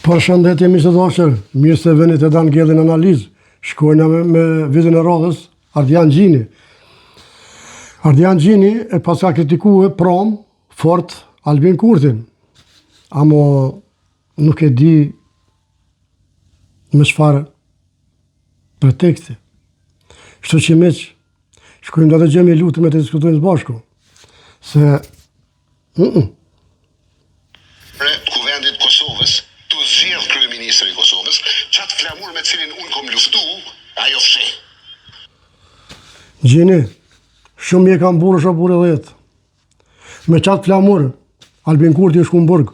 Përshëndetje miq të dashur, mirë se vini te Dan Gelli në analizë. Shkojna me, me videon e radhës, Ardian Gjini. Ardian Gjini e paska kritikue prom fort Albin Kurtin. Amo nuk e di me çfarë preteksti. Kështu që miq, shkojmë të dëgjojmë e lutem e të diskutojmë së bashku. Se Mm -mm. Pre Kuvendit të Kosovës, tu zgjedh kryeministër i Kosovës, qat flamur me cilin unë kom luftu, ajo fsheh. Gjini, shumë je kanë burrë është burrë dhjetë. Me qatë flamur, Albin Kurti është shku në burg.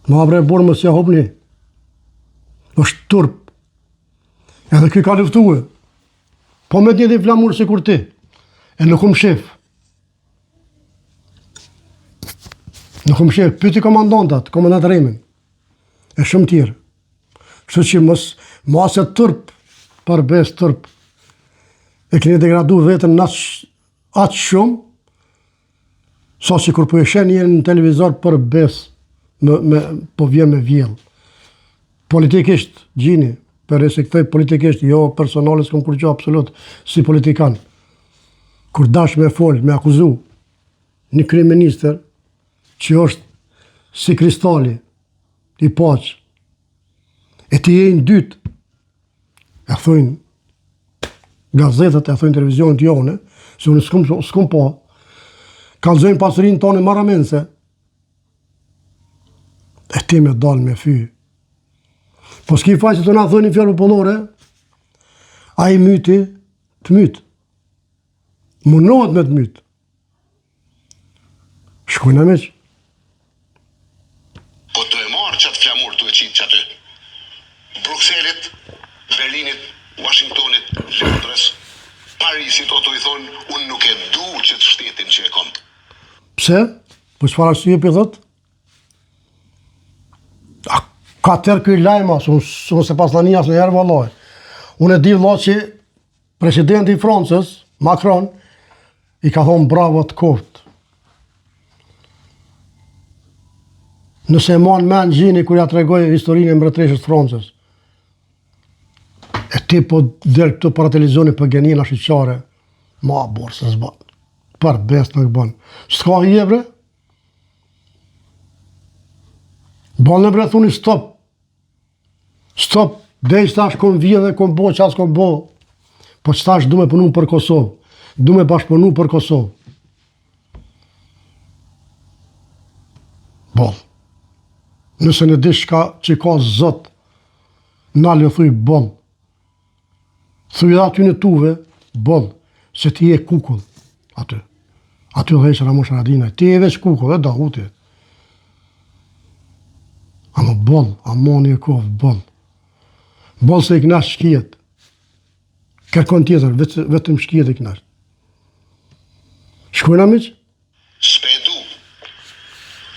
Ma bre burrë mos ja hupni. është turp. Edhe ky ka luftue. Po me të njëjtin flamur sikur ti. E nuk u mshef. Nuk u mshef. Pyti komandantat, komandant Remin. E shumë tjerë. Kështu që mos, mase turp, për besë turp. E keni degradu veten në aq shumë, sa që kur po e sheh njeri në televizor për besë, me, me, po vjen me vjell. Politikisht, Gjini, po e respektoj politikisht, jo personale, s'kom kurgjo absolut, si politikan. Kur dash me fol, me akuzu, një kryeministër, që është si kristali, i paqë, e ti je i ndytë, e thujnë gazetat, e thujnë televizionet jone, se unë s'kum, s'kum po, kallzojnë pasurinë tonë marramendëse, e ti me dalë me fy. Po s'ki faj që të na thujnë një fjalë popullore, ai myti, të mytë. Munohet me të mytë. Shkojna miq. Po tu e marrë qat flamur tu e qitë qaty. Brukselit, Berlinit, Washingtonit, Londrës, Parisit o tu i thonë unë nuk e du qët shtetin që e kom. Pse? Po çfarë arsye po i thot? A ka tërë ky lajm, as unë unë s'e pasna ni asnjëherë vallai. Unë e di vëlla që Presidenti i Francës, Macron, i ka thonë bravo të koft. Nëse e man men Gjini kur ja tregoj historinë e mbretëreshës të Francës. E ti po del këtu para televizionit po gënjen ashiqare, ma burrë se s'bën. Për besë nuk bën. S'ka hije bre? Bën bre thuni stop. Stop, deri tash kom vjedh e kom bo, qa s'kom bo. Po që tash du me punu për Kosovë, du me bashkëpunu për Kosovë. Boll. Nëse në diçka që ka zot, nal e thuj boll. Thuj edhe aty në tuve, boll, se ti je kukull, aty. Aty dhe heqë Ramush Haradinaj, ti je veç kukull, e Dauti. Ama boll, amoni e koftë, boll. Boll se i knaq shkijet. Kërkon tjetër, vetëm shkijet i knaq. Shkojna miq? S'pe e du.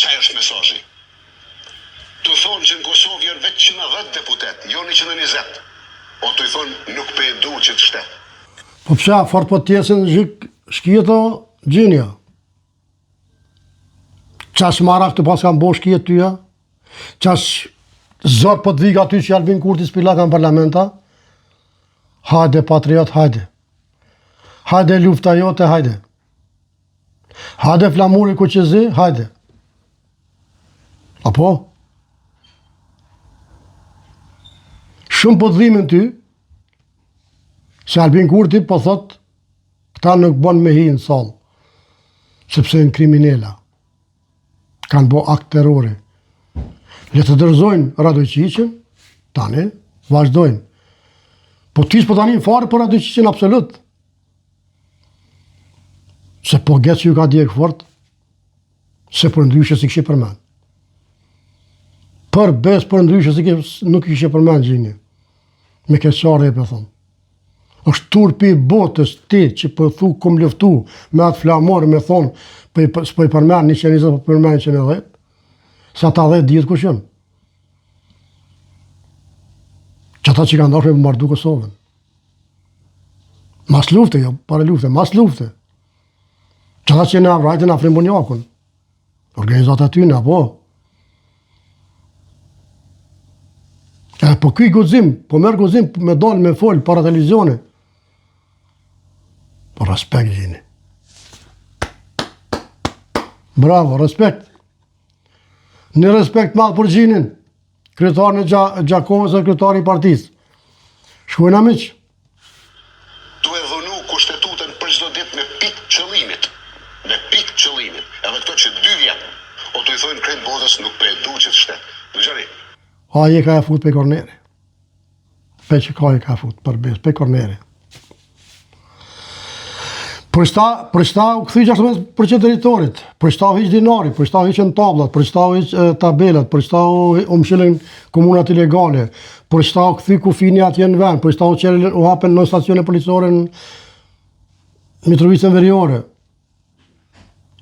Qaj është mesazhi. Tu thonë që në Kosovë janë veç 110 deputet, jo 120. O tu i thonë nuk pe e du qët shtet. Po pse a fort po t'jesin zhik shkijet o Gjini a? Qaq marak të paskan bo shkijet tyja? Qaq zor po të vika aty që Albin Kurti s'pi laka në parlament a? Hajde patriot, hajde. Hajde lufta jote, hajde. Hajde flamuri kuqezi, hajde. Apo? Shumë po të dhimen ty, se Albin Kurti po thot, këta nuk bon me hi në sallë, sepse janë kriminela. Kanë bo akt terrori. Le të dorëzojnë Radojçiqin, tani, vazhdojnë. Po ti s'po tani fare për Radojçiqin absolut. Se po get që ju ka djegë fort, se përndryshe s'i kishe përmend. Për besë përndryshe s'i kishe, nuk i kishe përmend Gjini. Me keqardhje po thonë. është turpi i botës ti që po thu kom luftu me atë flamor me thonë, po i, s'po i përmend 120, po përmend 110, se ata 10 dihet kush janë. Që ata që kanë dashur me bombardu Kosovën. Mas lufte, jo, para lufte, mas lufte. Që ata që na vrajtën Afrim Bunjakun. Organizata tyne, apo? Po ky guxim, po merr guxim me dal me fol para televizione. Po respekt Gjini. Bravo, respekt. Një respekt madh për Gjinin, kryetarin e Gjakovës dhe kryetarin e partisë. Shkojna miq. Tu e dhunu kushtetutën për çdo ditë me pikë qëllimit. Me pikë qëllimit. Edhe këto që dy vjet, o tu i thojnë krejt botës nuk po e du qët shtet. Dëgjoni. Ai e ka e fut pe korneri. Pe që ka e ka fut, për besë, pe korneri. Për qëta, për qëta u kthy 16% territorit, për qëta u hiq dinari, për qëta u hiqën tablat, për qëta u hiq tabelat, për qëta u, u mshilën komunat ilegale, për qëta u kthy kufini atje në vend, për qëta u çelën, u hapën nënstacione policore në Mitrovicën Veriore.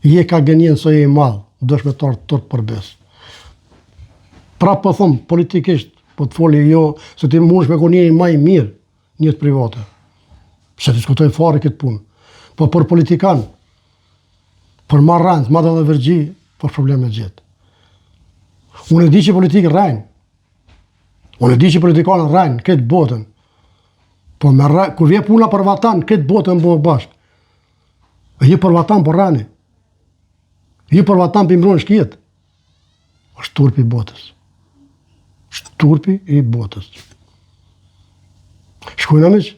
Je ka gënjen se je i madh, duhesh me t'ardh turp për besë. Prapë po thom, politikisht, po të foli jo, se ti mundesh me kon njeri ma i mirë në jetë private. S'e diskutoj fare këtë punë. Po për politikan, për ma rrend, ma dallaverxhi, për problem e gjithë. Unë e di që politikë rrejnë. Unë e di që politikanët rrejnë, këtë botën. Po me rrejnë, kur vjen puna për vatan, këtë botën bëhet bashkë. E ju për vatan po rreni. Ju për vatan po i mbroni shkijet. është turpi i botës. është turpi i botës. Shkojna miq?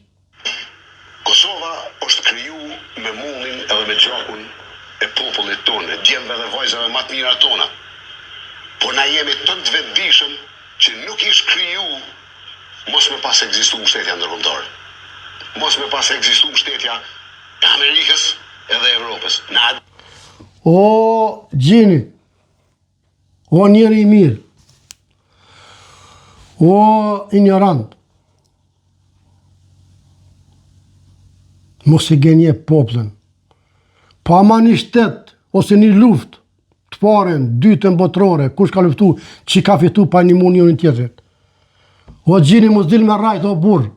Kosova është kriju me mundin edhe me gjakun e popullit tonë, e djemve dhe vajzave ma të mira tona. Po na jemi të të vetëdijshëm që nuk ish kriju mos me pas ekzistu mbështetja ndërkombëtare. Mos me pas ekzistu mbështetja e Amerikës edhe Evropës. Na O Gjini, o njeri i mirë, o ignorant, mos e gënje popullin. Pa ma një shtet ose një luftë, të parën, dytën botërore, kush ka luftu, që ka fitu pa nimu njërin tjetrit. O Gjini mos dil me rrajt, o burrë.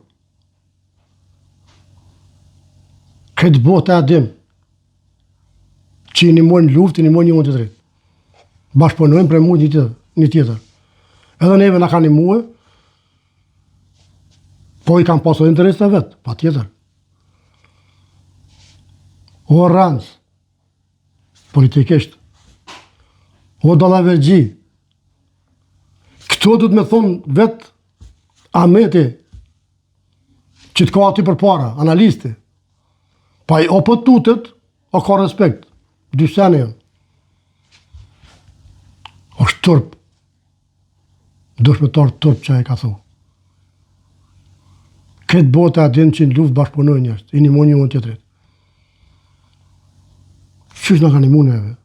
Këtë botë e dim, që i nimojnë luftë, i nimojnë njërin tjetrit. Bashkëpunojnë për mu një tjetër, një tjetër. Edhe neve na kanë nimue, po i kanë pasur interesat e vet, patjetër. O rrenc, politikisht. O dallaverxhi. Këto duhet me thonë vetë Ahmeti, që të ka aty përpara, analisti. Pa i o po tutet, o ka respekt. Dy sene janë. është turp. Duhesh me t'ardh turp që e ka thu. Këtë botë e din që në luftë bashkëpunojnë njerëzit, i nimojnë njëri tjetrit. Qysh na ka nimu neve?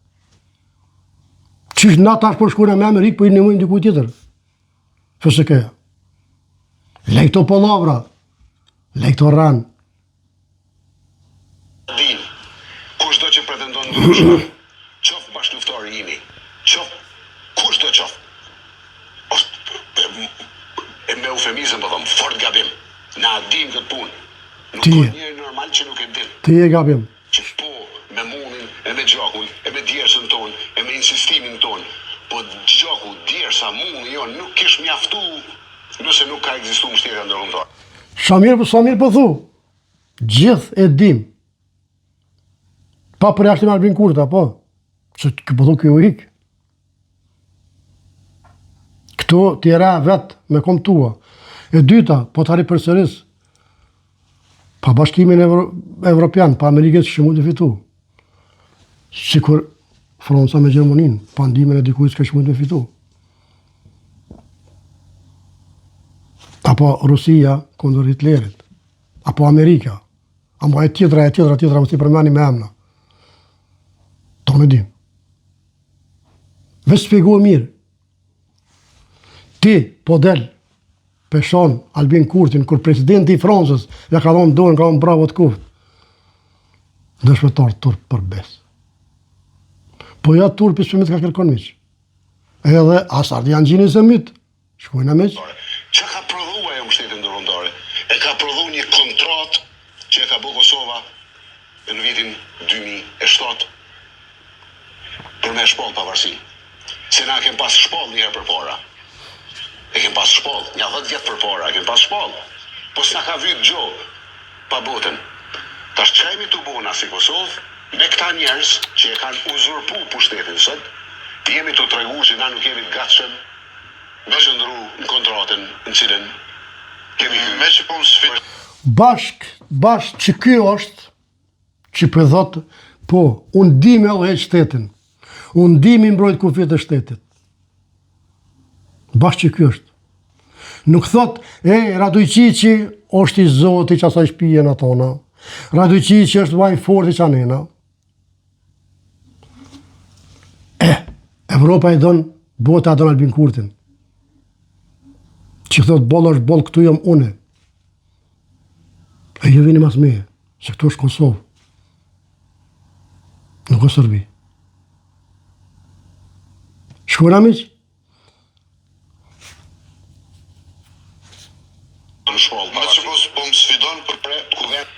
Qysh na tash po shkojmë me Amerikë, po i nimojmë dikujt tjetër? FSK-ja. Lej këto pallavra, lej këto rrenë. Din, kushdo që pretendon ndryshe, qoftë bashkëluftëtar i imi, qoftë kushdo qoftë, është e me eufemizëm po them, fort gabim. Na e dim këtë punë. Nuk ka njeri normal që nuk e din. Ti je gabim. Që po me mundin e me gjakun e me djersën tonë e me insistimin tonë, po gjaku, djersa, mundi jonë nuk kish mjaftu nëse nuk ka ekzistu mbështetja ndërkombëtare. Sa mirë, po sa mirë po thu. Gjithë e dim. Pa përjashtim Albin Kurti, apo? Se kë po thu kjo ik. Këto ti e ra vetë me komtua. E dyta, po ta ripërsëris, pa bashkimin Evro, Evropian, pa Amerikën s'kish mund të fitu. Sikur Franca me Gjermaninë, pa ndihmën e dikujt s'kish mund të fitu. Apo Rusia kundër Hitlerit, apo Amerika, apo e tjetra, e tjetra, e tjetra, mos i përmeni me emna. To me dim. Veç shpjegua mirë. Ti, po del, pe shan Albin Kurtin, kur presidenti i Francës ja ka dhonë dorën, ka dhonë bravo të koftë. Duhesh me t'ardh turp për besë. Po ja turpi s'po myt ka kërkon miq. Edhe as Ardian Gjini s'e myt. Shkojna miq. Çka ka prodhu ajo mbështetje ndërkombëtare? E ka prodhu një kontratë që e ka bo Kosova në vitin 2007 për me shpall pavarësinë. Se na e kem pas shpall një herë përpara. E kem pas shpall, nja dhet vjet përpara e kem pas shpall. Po s'na ka vyt gjo pa botën. Tash çka jemi tu bo na si Kosovë, me këta njerëz që e kanë uzurpu pushtetin sot, jemi tu tregu që na nuk jemi të gatshëm me qëndru në kontratën në cilën kemi hy. Meqë po më sfidon. Bashk, bashk që ky është, që po thotë, po, unë di me udhëheq shtetin, unë di me mbrojt kufijtë e shtetit. Bash që ky është. Nuk thot, e, Radojqiqi është i zoti qasaj shpije në tona. Radojqiqi është ma i forti qanena. E, Evropa e don, bota e don Albin Kurtin. Që thot, boll është boll, këtu jam une. E ju vini mas meje, se këtu është Kosovë. Nuk është Serbi. Shkojna miq? Në shpallë para. Meqë po po më sfidon për pre kuvend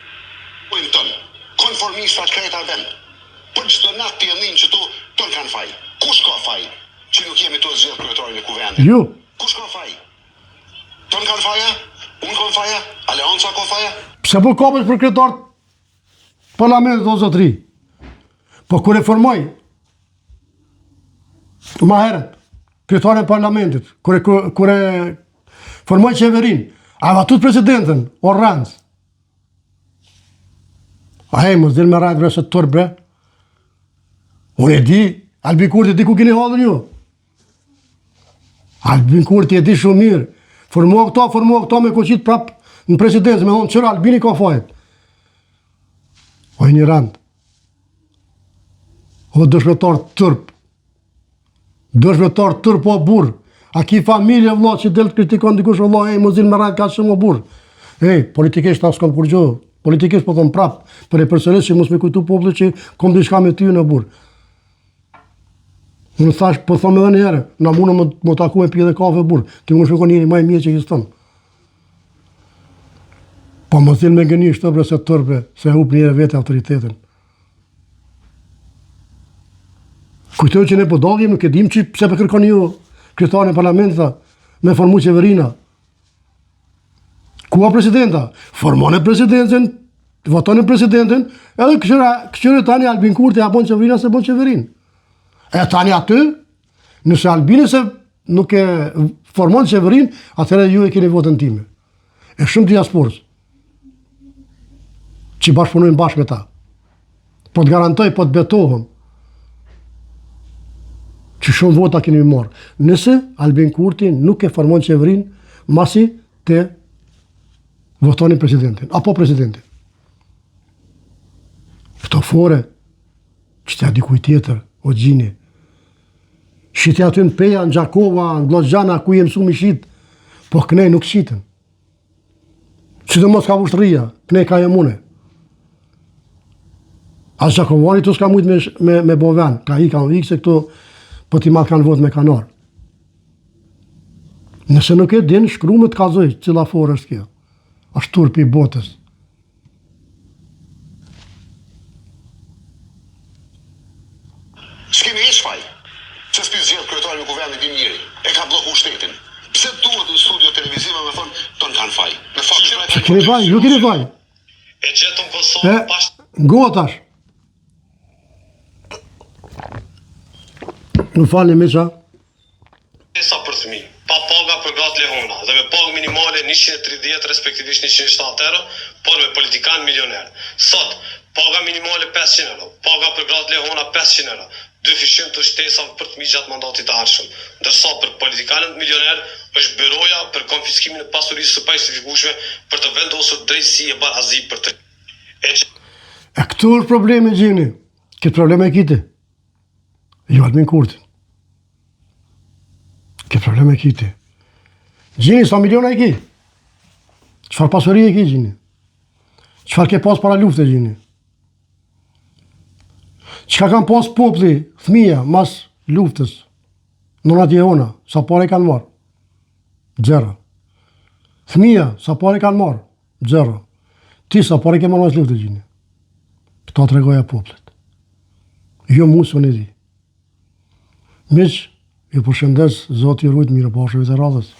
pojnë ton. Konformistat krejt arben. Për çdo natë të jenin qëtu ton kanë faj. Kush ka faj që nuk jemi tu e zgjedh kryetarin e kuvendit? Ju. Kush ka faj? Ton kanë faja? Unë kam faja? Aleanca ka faja? Pse po kapesh për kryetar parlamentit o zotri? Po kur e formoj ma herët kryetarin e parlamentit, kur e kur e formoj qeverinë, a votut presidentën, o rrenc. A hej, mos dil me rrejt bre se turp bre. Unë e di, Albin Kurti di ku keni hallin ju. Albin Kurti e di shumë mirë. Formuo këto, formuo këto me koqit prap në presidencë, me thonë qyre Albini ka fajt. O injorant. O dëshmitar turp. Dëshmitar turp o burr. A ki familje vëlla që del të kritikon dikush vëlla, ej mos dil me rrejt kaq shumë o burr. Ej, politikisht as kam kurgjo. Politikisht po thom prap, për e përsëris që mos me kujtu populli që kom diçka me ty në burr. Unë thash, po thom edhe një herë, na mundëm me, me taku e pi edhe kafe burr. Ti më shkon njeri më i mirë që ekziston. Po mos dil me gënjy shto bre se turp, se hup një herë vetë autoritetin. Kujtoj që ne po dalim, nuk e dim që pse po kërkoni ju kryetarin e parlamentit me formu qeverina. Ku a presidenta? Formone presidencën, votoni presidentin, edhe këqyre, këqyre tani Albin Kurti a bon qeverina se bon qeverin. E tani aty, nëse Albini se nuk e formon qeverin, atëherë ju e keni votën time. E shumë diasporës, që bashkëpunojnë bashkë me ta. Po të garantoj, po të betohem, që shumë vota keni me marrë. Nëse Albin Kurti nuk e formon qeverin, masi të votoni presidentin, apo presidentin. Këto fore, që t'ja dikuj tjetër, o gjini, Shiti aty në Peja, në Gjakova, në Gllogjana, ku je mësu me shit, po kënej nuk shitën. Sidomos ka Vushtrria, kënej ka jam une. As Gjakovani tu s'ka mujt me, me, me bo ven, ka i kanë ikë se këto po t'i madh kanë votë me kanar. Nëse nuk e din, shkru me të kallzoj, cila forë është kjo. Është turpi i botës. S'kemi hiç faj. Pse s'pi zgjedh kryetarin e kuvendit një njeri? E ka blloku shtetin. Pse duhet në studio televizive me thonë ton kanë faj. Në fakt qysh Pse keni faj? Ju keni faj. E gjetëm Kosovën pa Ngo tash. Më falni miqa. Sa për fëmijë, pa paga për gratë lehona dhe me pagë minimale 130 respektivisht 170 euro, por me politikanë milionerë. Sot, paga minimale 500 euro, paga për gratë lehona 500 euro, dyfishim të shtesave për fëmijë gjatë mandatit të ardhshëm. Ndërsa për politikanët milionerë është byroja për konfiskimin e pasurisë së pajustifikueshme për të vendosur drejtësi e barazi për të E E këtu është problemi gjini. Këtë problem e kiti. Jo Albin Kurtin. Këtë problem e kiti. Gjini, sa miliona e ki? Çfarë pasuri e ki, Gjini? Çfarë ke pas para lufte, Gjini? Çka kanë pas popli, fëmija, mas luftës? Nonat jehona, sa pare kanë marrë? Zero. Fëmija, sa pare kanë marrë? Zero. Ti sa pare ke marrë mas lufte, Gjini? Këto tregoja popullit. Jo mu, se unë e di. Miq, ju përshëndes, Zoti ju rujt, mirupafshim vitin e radhës.